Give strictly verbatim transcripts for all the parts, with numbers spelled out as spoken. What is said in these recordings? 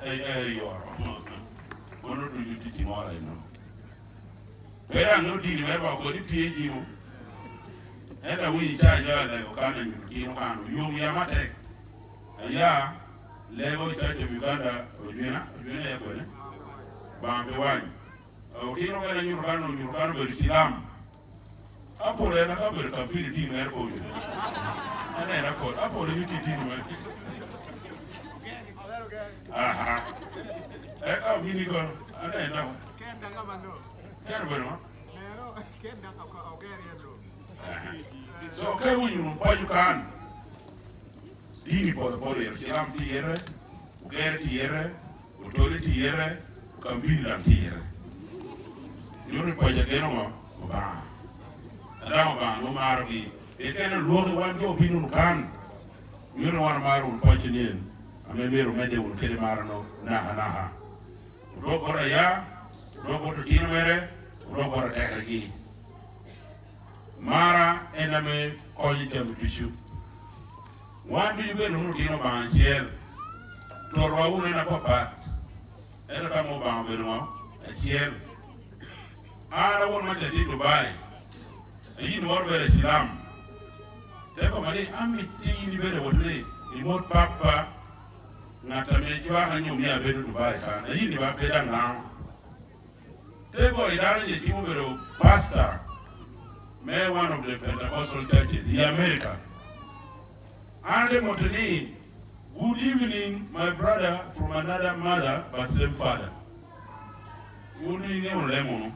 Ei, ei, oro. Mano ducu tic i ŋola eno. Pe daŋ ŋeo dini mere ba kodi pye i jimo. Ento awinyo ca jo alego kan anyuto tino kan, oyom yam atek. Aya, lego i Church of Uganda, Ojwina, Ojwina ya kwene? Baŋ pe wany. Otino okene anyuto kan, onyuto kan obedo cilam. Apol en aka obedo kampini i dini mere pe onyuto. En en Apol, Apol en nyuto i dini mere. Aha. Eka omini kono, en en dok. Ken daŋ amano. Ken obedo ŋo? Lero, ken daŋ oko-, oger en lo. Aha. So, ka iwinyo wunu paco kan, dini pol apol ero, cilam tye iye, ogere tye iye, otoli tye iye, kambiri daŋ tye iye. Nyuto ni paco geno ŋo? Obaŋa. A daŋ Obaŋa nwoŋo marogi. Pien ka en olwoki wan jo obino wunu kan, nyuto ni wan omaro wunu paco nyen, ame myero omedde wunu kede marono nakanaka. Odwok bot aya, odwok bot otino mere, odwok bot atekeregi. Mara en ame konyo jami ducu. Wan ducu obedo wunu otino Obaŋa acel. Torowa wunu en apapat. Ento ka mom Obaŋa obedo ŋo? Acel. An awon maca tye i Dubai. Ayin moro bedo Icilam. Te kobba ni, "Amito in ibed awot ni imot pappa, ŋat ame cwaka nyo omio abedo Dubai kan." Ayin ni ba pe daŋ ŋao. Te goyo dano je cim obedo pastor me one of the Pentecostal churches i America. An ate motte ni, "Good evening, my brother from another mother but same father." Wun iŋeo lemo no.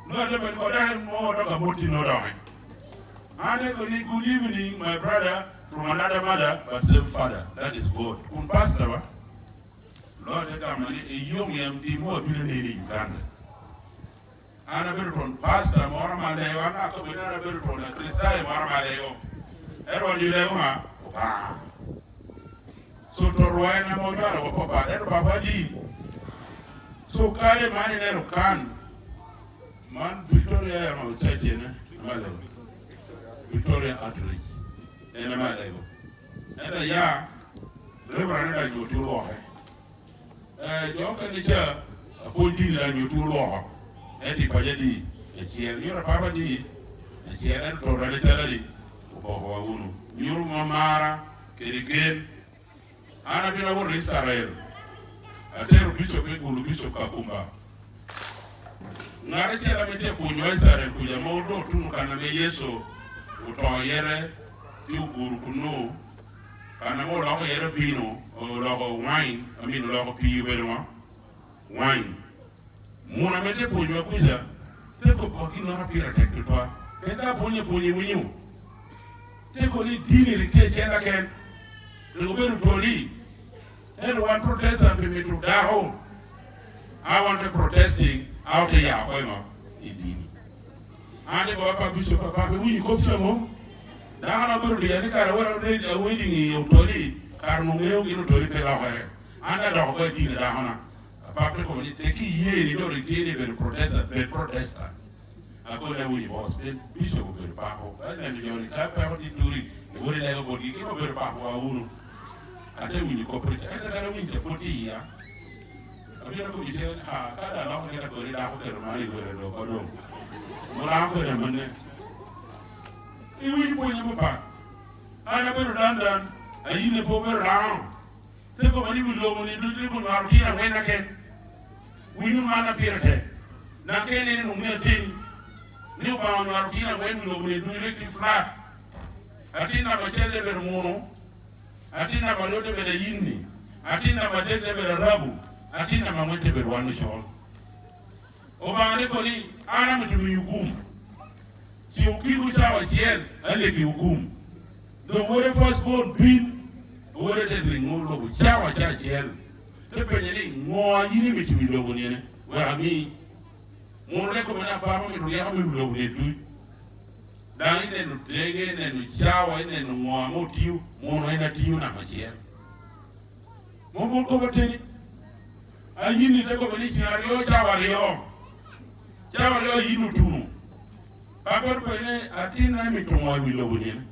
No ate motte kode mo dok amotti no doŋe. An eko ni, "Good evening, my brother from another mother but same father." That is God. Kun pastor ba? Lord te gamo ni, "Iyom yam tim mo abino neni i Uganda." An abedo twon pastor moro ame alego, an akobo ni an abedo twon Akricitayo moro ame alego. Ento wan jo lego ŋa? Obaŋa. So, to rwa en ame onywalo wa papat, ento papa adi? So, kare man ineno kan, man Victoria Young Church ene, ame alego. Victoria Outreach, en ame alego. Ento ya, Reverend Anyotu olwoke. Eh, jo okene ca, apwony dini daŋ nyo tuo lwoko. Ento i paco adi? Acel. Nyuto apapa adi? Acel. Ento to rane cal adi? Opoko wa wunu. Nyuto ŋo mara kede gen. An abino awot i Icrael. Atero bicop i Gulu, Bicop Kakumba. Ŋat acel ame tye apwonyowa i Icrael kuca, ame odo otuno kan ame Yecu oto yere, tye oguro kunnu, kan ame oloko yere vino, oloko wine, I mean, oloko pii obedo ŋo? Wine. Muna ame tye pwonyowa kuca, te kobbiwa ginnoro pire tek tutwal. Pien ka apwonyo apwonya iwinyo, te kono ni dini rik tye acel aken. Rik obedo toli. Ento wan Protestant pi mito dako, a wan te protesting, a ote ya oko i ŋo? I dini. An te kobo pa Bishop, papa, iwinyo kop ca mo? Dako na obedo diya ni kara wera red-, a wedding i otoli, kara onwoŋo ŋeo gin otoli pe lokere. An adoko oko i dini dakona. Apap te kobo ni, "Tek iye ni dok itye ni bedo Protestant, bed Protestant." Akobo ni, "Awinyo, boss, pien Bishop obedo pako." Aneno jo ni ka peko tye turi, iwot ilego botgi, kit obedo pako wa wunu. Ate winyo kop rica. Ento kara winyo ca pwod tye iya. Abino akobo ice, "Ah, ka da loko ni akoni dako kero man i were do, ba dong. Mulamo kede amanne." Iwinyo pwony apapat. An abedo London, Ayine pe obedo Laŋo. Te kobo ni wi lobo ni ducu rik onywaro otino aŋwen aken. Winyo man a pire tek. Daŋ ka ineno nwoŋo ni ateni, ni Obaŋa onywaro otino aŋwen wi lobo ni ducu rik tye flat. Atin namba acel te bedo Munu, atin namba aryo te bedo Ayini, atin namba adek te bedo Arabu, atin namba aŋwen te bedo wan ocol. Obaŋa ne kobo ni, "An amito miyo gum. Ci okiko cawa acel, alekiwu gum." Doŋ wode first born bin, wode te riŋo lobo cawa ca acel. Te penye ni, "Ŋo a yin imito wi lobo nine? Wek ami." Munu te kobo ni, "Apapa omito ryeko me wi lobo ni duc." Daŋ ineno dege, ineno cawa, ineno ŋo ame otio, munu en atio namba acel. Mom bot kop ateni. Ayini te kobo ni ceŋ aryo, cawa aryo. Cawa aryo Ayini otuno. Pappere openye ni, "Atinna imito ŋo i wi lobo nino?"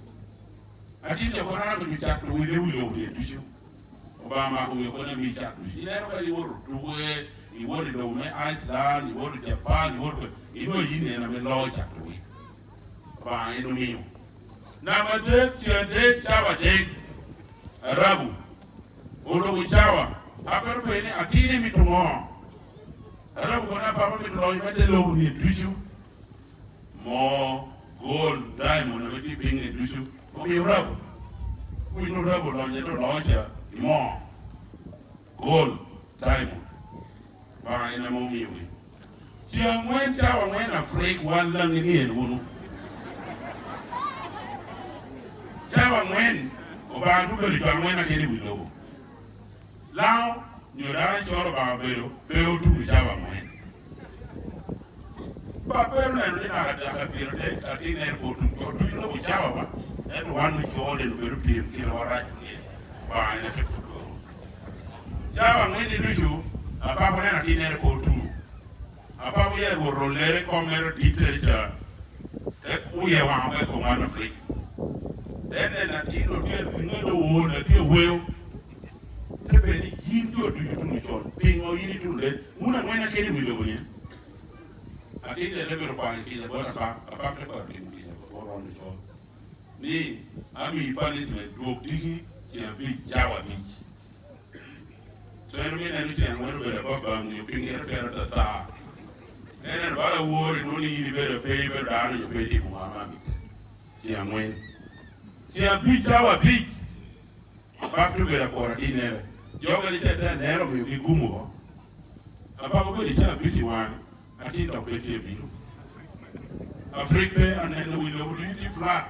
Atin ja kono an amito cato wele wi lobo nino ducu. Obaŋa mako wi okone amiyi cak ducu. Ineno kadi iwoto tuko, iwoto i lobo me Iceland, iwoto Japan, iwoto kwe, inwoŋo yin en ame loo cak ducu. Obaŋa en omio. Namba adek, ce adek, cawa adek. Arabu. Olobo cawa. Apero pe ni atin imito ŋo? Arabu kono apapa mito lonyo me te lobo ni ducu. Moo, gold, diamond ame tye i piny-ngi ducu omio rabu. Winy rabu olonye, dok olonyo ca i moo, gold, diamond. Obaŋa en ame omiogi. Ceng aŋwen, cawa aŋwen, Afrik, wan Laŋi ni en wunu. Cawa aŋwen, Obaŋa tye obedo jo aŋwen akene i wi lobo. Laŋo nyo dano acoro Obaŋa obedo pe otuno cawa aŋwen. Pappere oneno ni naka dako pire tek, atinnere pe otuno, otuno lobo cawa wa. Ento wan ocoo neno bedo pire kite wa rac ni Obaŋa en ate pwod dwogo. Cawa aŋwen-ni ducu, apapa oneno atinnere pe otuno. Apapa ya Rwot olere i kom mere ditte ca, te wie waŋo oko i kom wan Afrik. En en atin otye aringo, do ool, atye aweo. Te bed ni yin jo ducu otuno con, piŋo yin ituno de? Wun aŋwen akene i wi lobo ni? Atin de te bedo kwaŋ i kica bot apap, apap te kwaŋ timo kica bot romo con. Ni, amiyi punishment, dwog tiki ceng abic, cawa abic. So en omio ineno ceng aŋwen obedo ababa, nyo piny en otere atata. En en bala wori, nwoŋo ni yin ibedo pe, ibedo dano, nyo pe itimo ŋo ame amitte. Ceng aŋwen. Ceng abic, cawa abic. Bapti obedo akora atinnere. Jo ogene ca te anero, omio gigumo oko. Apako bedo i cawa abic i waŋe, atin dok pe tye abino. Afrik pe, aneno wi lobo ducu tye flat.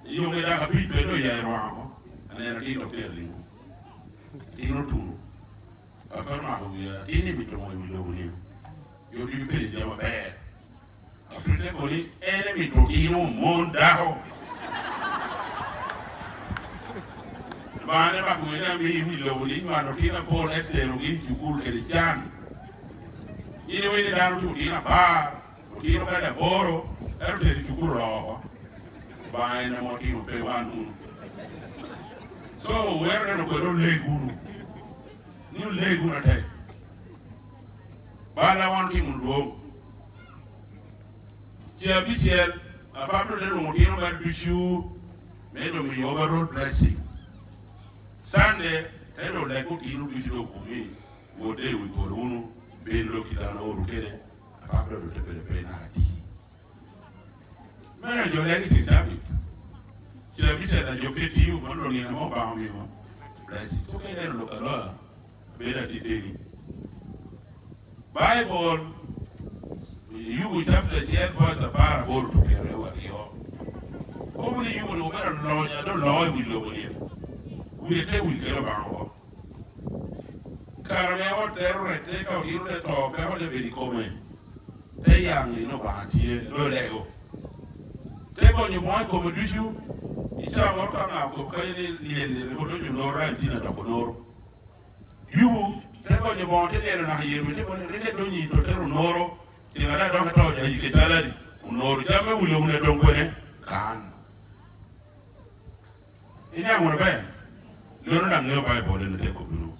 Yunge dok abic pe doŋ ya i rwaŋo. Aneno atin dok tye aringo. Atin otuno. Aparo mako wiya, atin imito ŋo i wi lobo ni? Jo ducu penyo jami aber. Afrika te kono ni en emito otino mon dako. Lubanga te mako wele amiyo i wi lobo ni nywalo otino apol, ento terogi i cukul kede can. In iwinyo ni dano tye otino apar, otino kadi aboro, ento tero i cukul oloo oko. Lubanga en ame otimo, pe wan wunu. So, wero neno kwede oleg wunu. Ni oleg wunu atek. Bala wan otimo dwong. Ceng abicel, apap doŋ te lwoŋo otino mere ducu, me doŋ miyo overall blessing. Sunday, te doŋ lek otino ducu doŋ okumi, wodde i wi polo wunu, bedo doŋ kit an aoro kede, apap doŋ te bedo pe naka adi. Meno jo legi ceng cabit. Ceng abicel a jo pe tio, mano doŋ nino ame Obaŋa omio. Blessing. Pwod ka ineno lok aloa, bedo atiteni. Baibul, Yubu chapter acel, verse apar aboro to pyeraryo aryo. Kobo ni Yubu doŋ obedo alony, a doŋ loo i wi lobo ni. Wie te wil kede Obaŋa oko. Kare ame ot dero orette, ka otino te to, peko te bedo i kome. Te yaŋ ni Obaŋa tye, lo lego. Te gonyo boŋo i kome ducu, i caa moro ka ŋa okobo kanyo ni lyel-li rik odonyo onoro, en tin adoko onoro. Yubu te gonyo boŋo te lyelo naka i Yeremia, te kono ni, rik edonyo i tottere onoro, tyen ada dok eto ja yike caladi, onoro jami me wilo wunu adong kwene? Kan. Iniaŋ wunu ber? Loro daŋ ŋeo Baibul en ote kobbi wunu.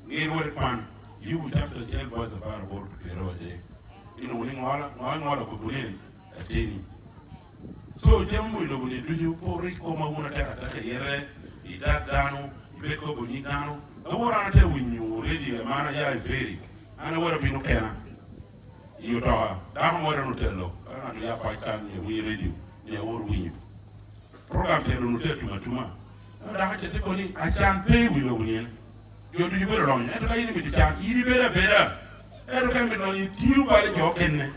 Ŋe wot i kwan, Yubu chapter acel, verse apar aboro to pyeraryo adek. Inwoŋo ni ŋola, ŋo, ŋola kobbi ni ateni. So, jami mogo i lobo ni ducu, por i koma wun atek ateka i yete, i dag dano, ibed kobo nying dano. Awor an ate winyo redio, ame an aya i Feri. An awor abino kena. I otoka, dako moro en otelo, ka ŋat oya pac kan, ni winyo redio, ni awor winyo. Program telo nu te atuma atuma. Ento dako ce te kono ni, "Acan pe i wi lobo nyen." Jo ducu bedo lonyo, ento ka in imito can, in ibedo abeda. Ento ka imito lonyo, itio bala jo okene.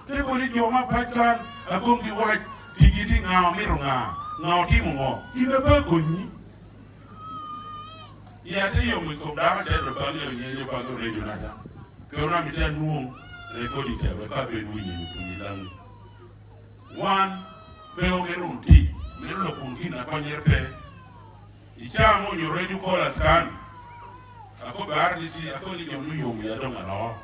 Te kono ni, "Jo ma pac kan, a komgi wac, tigi ti ŋa omito ŋa, ŋa otimo ŋo, in pe akonyi." Iya te yom i kom dako acel, dok bal nyo nyenye bal oreco naca. Pe onwang ite anwoŋ rekodi ca, wek abed winyo i pwony i Laŋi. Wan pe omito wunu tic, mito lok wunu gin a konnyere pe. I caa mo onyo reco Kolas kan, akobo R D C, akobo ni jo me yom ya doŋ aloo.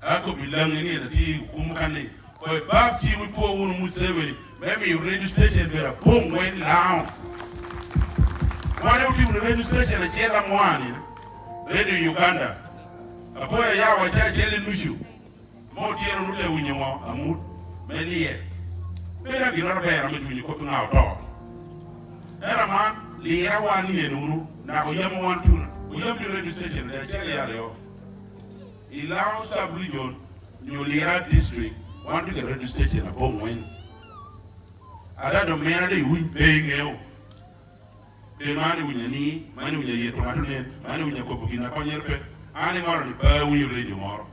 Akobo i Laŋi ni en atye i kum kan ni, ko i bab ciŋ ipwo wunu Museveni, me miyo radio station bedo apoŋ wen Laŋo. Wan otimo registration acel aŋwan, Radio Uganda. Apoya yawa ca acel i nucu. Mo tyen onut te winyo ŋo? Amut me liye. Pe na ginnoro ber ame winyo kop ŋa oto. Ento man, lira wan ni en unu, naka oyamo wan tuna. Oyam di radio station de acel i aryo. I Lango Sub Region, nyo Lira District, wan tye kede radio station aboŋwen. Ada do mera de iwiny pe iŋeo. Pe man iwinyo ni, man iwinyo yeto ŋat onen, man iwinyo kobo gin a konyere pe. An iŋolo ni pe awinyo redio moro.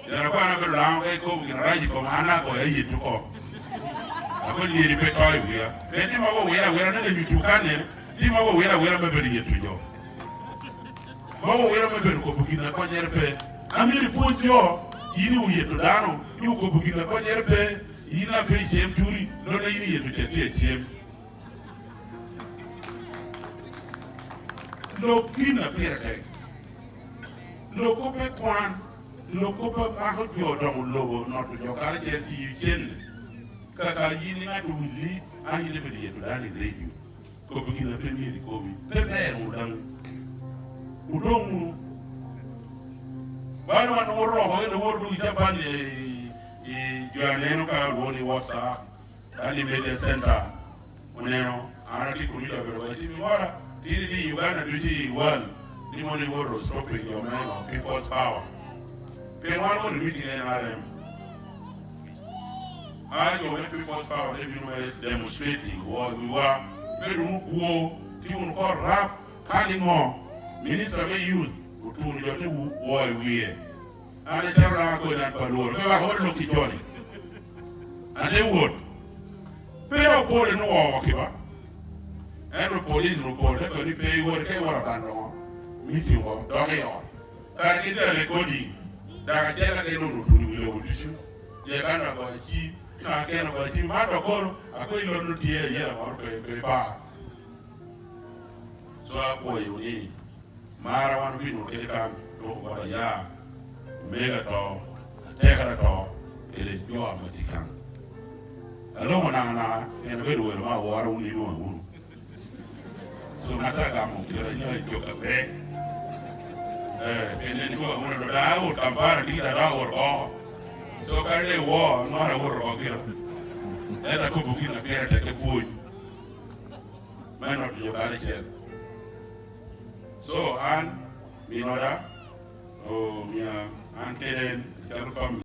Yara ko an abedo Lango ka ikobo gin arac i koma, an agoyo ayet oko. Ako lyeri pe to i wia. Pe ni mogo wira awira, nene nyuto kan nene, ni mogo wira awira me bedo yeto jo. Mogo wira me bedo kobo gin a konyere pe. Amito ipwony jo, in iwuyeto dano, iwukobo gin a konyere pe, in a pe icem turi, nonno in iyeto cati acem. Lok gin a pire tek. Lok kop me kwan, lok kop a mako jo doŋo lobo, noto jo karacel, tiyo cen. Kaka yin iŋato willi, a yin ibedo yeto dano i redio. Kobo gin a pe myero ikobi. Pe ber wunu daŋ. Odoŋ wunu. Bano wan oroko, en oworo duk i Japan i, i jo aneno ka olwoŋo ni WhatsApp. An i media center, oneno, an atye kun odobedo wa timi mora, tiri di Uganda ducu i world, ni mono iwoto stopping jo me lo People's Power. Pien wan won meeting N R M. A jo me People's Power ne bino me demonstrating, wo wiwa, bedo wunu kwo, ti wunu kor rap, ka ni ŋo, minister me youth, otuno jo te wu-, wo i wie. An acalo daŋ akobo ni an pe alworo. Pe wak ote lok i joni. Ate wot. Pe dok opol en owo oko kiba. Ento polis onwoŋo opol, te kobo ni pe iwot, ka iwot aban doŋo, miti oko, dok i ot. Kara gin tye recording. Dok acel ake nono otuno i wi lobo ducu. Je kan agoyo acim, na ken agoyo acim. Man dok kono, akobo ni lon tye ayela moro pe, pe par. So akwayo ni, Mara wan obino kede kan, dok okobo aya, mega to, atekere to, kede jo ame tye kan. Alomo naka naka, en abedo welo me awora, wun inwoŋo wunu. So, ŋat a gamo kite nyo ecok ape. Eh, pien en ecok amuno do, da awot Kampala, tye da, da awot oko. So, kadi le iwo, nwara awot oko gira. Ento akobo gin a pire tek, epwony. Me noto jo karacel. So, an, minoda, omia, an kede en, acalo family.